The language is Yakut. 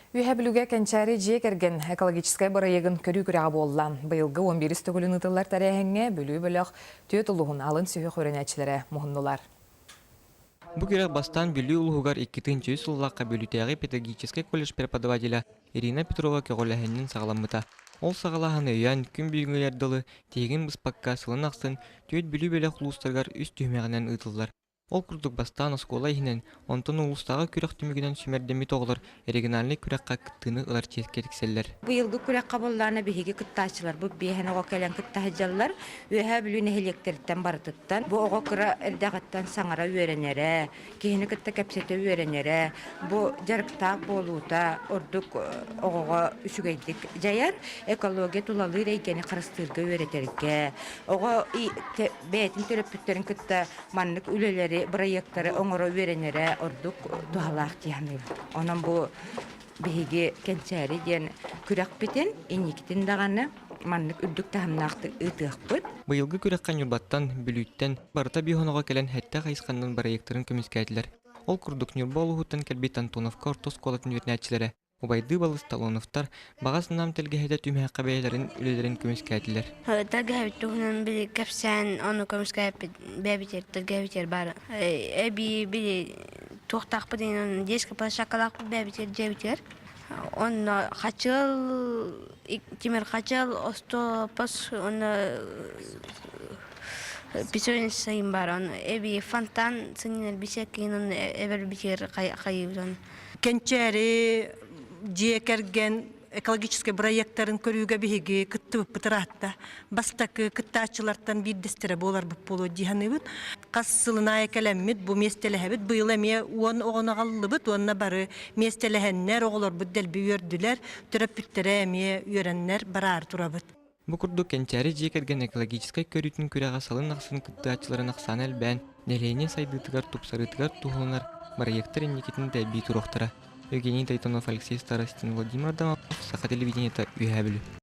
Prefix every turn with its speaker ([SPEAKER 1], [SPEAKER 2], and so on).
[SPEAKER 1] Үөһээ Бүлүүгэ Кэнчээри дьиэ кэргэн экологическай бырайыагын көрүү күрэҕэ буолла. Быйылгы 11 төгүлүн ыытыллар тэрээһиҥҥэ Бүлүү бөлөх түөрт улууһун алын сүһүөх үөрэнээччилэрэ муһуннулар.
[SPEAKER 2] Бу күрэх бастаан Бүлүү улууһугар 2-3 сыллаахха Бүлүүтээҕи педагогическай колледж преподавателэ Ирина Петрова көҕүлээһининэн саҕаламмыта. Ол саҕалааһын өйөөн, күн бүгүҥҥүлэр дылы тиһигин быспакка сылын ахсын түөрт Бүлүү бөлөх улуустарыгар үс түһүмэҕинэн ыытыллар. Ол курдук бастаан оскуола иһинэн, онтон улуустааҕы күрэх түмүгүнэн сүүмэрдэммит оҕолор региональнай күрэххэ кыттыыны ылар чиэскэ тиксэллэр.
[SPEAKER 3] Быйылгы күрэххэ буоллаҕына биһиги кыттааччыларбыт биэһэн оҕо кэлэн кытта сылдьаллар. Үөһээ Бүлүү нэһилиэктэриттэн барытыттан. Бу оҕо кыра эрдэҕиттэн саҥара үөрэнэрэ, киһини кытта кэпсэтэ үөрэнэрэ, бу дьарыктаах буолуута ордук оҕоҕо үчүгэйдик дьайар. Экология тулалыыр эйгэни харыстыырга үөрэтэргэ, оҕо бэйэтин төрөппүттэрин кытта маннык үлэлэри, бырайыактары оҥоро үөрэнэрэ ордук туһалаах дии саныыбын. Онон бу биһиги Кэнчээри диэн күрэхпитин инникитин даҕаны маннык үрдүк таһымнаахтык ыытыахпыт.
[SPEAKER 2] Быйылгы күрэххэ Ньурбаттан, Бүлүүттэн барыта биир хоноҕо кэлэн сэттэ хайысханнан бырайыактарын көмүскээтилэр. Ол курдук Ньурба улууһуттан кэлбит Антоновка орто оскуолатын үөрэнээччилэрэ Убайдыы балыс Талоновтар баҕа санаам тэлгэһэтэ түмэххэ бэйэлэрин үлэлэрин көмүскээтилэр.
[SPEAKER 4] Тэлгэһэбит туһунан били кэпсээн ону көмүскээппит бэйэбитигэр тэлгэһэбитигэр баар эбии били туохтаахпыт иһин детская площадкалаахпыт бэйэбитигэр дьиэбитигэр онно хачыал тимир хачыал остуол онно песочница баар он эбии фонтан сынньанар беседкин онно эбэрбитигэр хайыыбыт
[SPEAKER 5] Кэнчээри дьиэ кэргэн экологическай бырайыактарын көрүүгэ биһиги кыттыбыппыт ыраатта. Бастакы кыттааччылартан биирдэстэрэ буоларбыт буолуо дии саныыбыт. Хас сылын аайы кэлэммит бу миэстэлэһэбит. Быйыл эмиэ уон оҕону аҕаллыбыт уонна бары миэстэлэһэннэр оҕолорбут дэлби үөрдүлэр, төрөппүттэрэ эмиэ үөрэннэр бараары турабыт.
[SPEAKER 2] Бу курдук Кэнчээри дьиэ кэргэн экологическай көрүүтүн күрэҕэ сылын ахсын кыттааччыларын ахсаана элбээн, нэһилиэнньэ сайдыытыгар, тупсарыытыгар туһуланар бырайыактар инникитин да эбии туруохтара. Евгений Тайтонов, Алексей Старостин, Владимир Адамов, Саха телевидениета, Үөһээ Бүлүү.